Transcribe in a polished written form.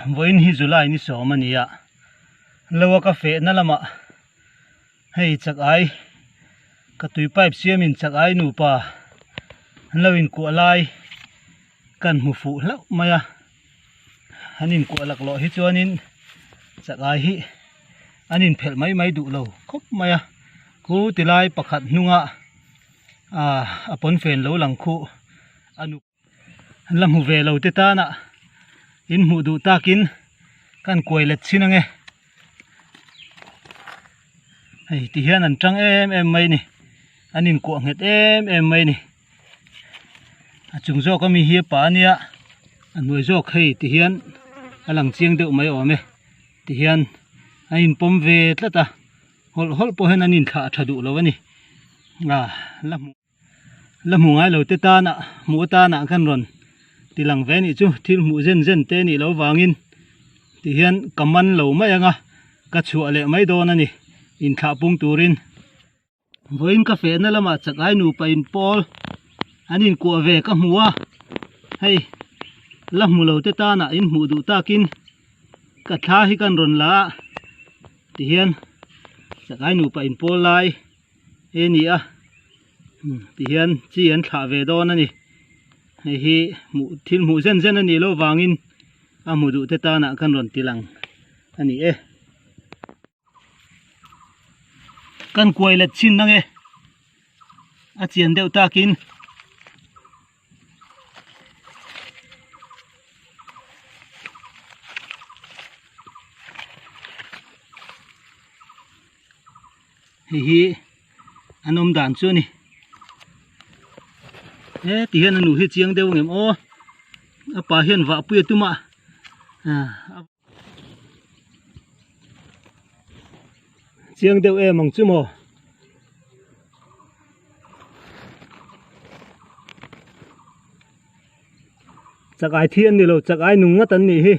Vawiin hi July ni sawm a ni a, lo a ka fehna lamah hei chak ai ka tui pipe siamin chak ai nupa an lo inkuah lai kan hmu fuh hlauh mai a, an inkuah laklawh hi chuanin chak ai hi an inphelh mai mai duh lo khawp mai a, khu tilai pakhat hnunga ah a pawnfen lo lang khuh a nu. An la hmu ve lo te tana in hmuh duh takin kan kuai let chhin ange hei ti hian an tang em em mai ni an inkuah nghet em em mai ni a chung zawk ami hi a pa ania a hnuai zawk hei ti hian a lang chiang deuh mai awm e ti hian a inpawm ve tlat a hawlh hawlh pawh hian an inthlah tha duh lo a ni a la hmuh. La hmu ngai lo te tana hmuh atana khan rawn ti lang ve anih chu thil hmuh zen zen te anih loh vangin ti hian ka man lo mai ang a ka chhuah leh mai dawn a ni inthlah pung turin vawiin ka fehna lamah chak ai nupa in pawl an inkuah ve ka hmu a hei la hmu lo te tana in hmuh duh takin ka thla hi kan rawn la a ti hian chak ai nupa in pawl lai. He ni a ti hian chi an thlah ve dawn a ni hei hi hmuh thil hmuh zen zen a nih loh vangin a hmu duh te tanah khan rawn ti lang a ni e kan kuai let chin ange a chian deuh takin. Hei hi an awm dan chu a ni he ti hian a nu hi chiang deuh ang em aw a pa hian vah pui a tum a chiang deuh em ang chu maw. Chak ai thi an ni lo chak ai nung ngat an nih hi.